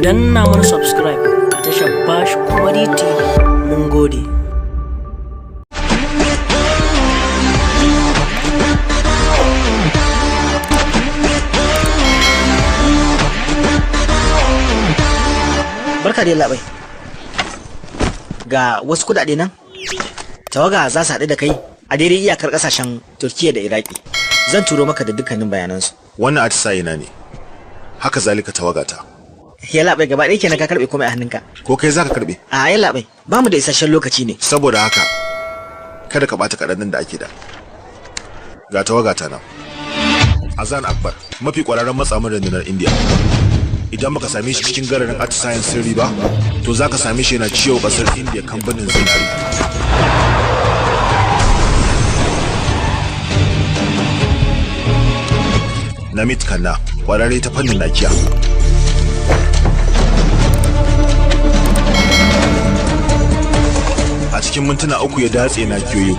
Danna mana subscribe a tashar Bash Comedy TV. Mun gode. Barka da labai. Ga wasu kudade nan. Tawaga za su haɗu da kai a daidai iyakar ƙasashen Turkiya da Iraki. Zan turo maka da dukkanin bayanansu. Wannan atisaye na ne, haka zalika tawagata. Yallaɓai, gaba ɗaya kenan ka karɓe komai a hannunka. Ko kai zaka karbe? A, yallaɓai, ba mu da isasshen lokaci ne. Saboda haka kada ka bata kaɗan da ake da. Ga tawagata nan. Azan Akbar, mafi ƙwararren matsamin rundunar India. Idan baka same shi cikin gararin atisayen sirri ba, to zaka same shi yana ciwo ƙasar India kamfanin zinari. Namit Khanna, ƙwararre ta fannin nakiya. A cikin mintuna 3 ya datse nakiyoyi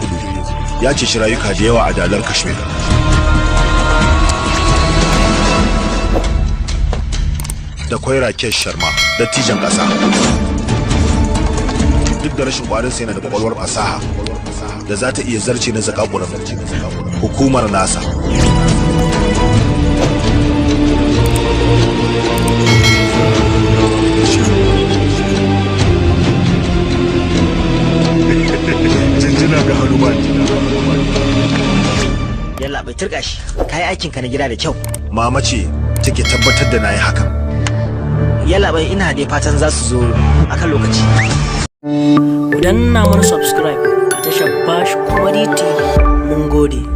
4. Ya ceci rayuka da yawa a dalar Kashmir. Da kwai Rakesh Sharma, dattijan ƙasa. Duk da rashin ƙwarinsa, yana da kwakwalwar fasaha da za ta iya zarce na zakakuran hukumar NASA. Jinjina ga Hanuman. Yallaɓai, turƙa shi. Ka yi aikinka na gida da kyau. Mama ce take tabbatar da na yi hakan. Yallaɓai, ina dai fatan za su zo akan lokaci. Ku danna mana subscribe a tashar Bash Comedy TV. Mun gode.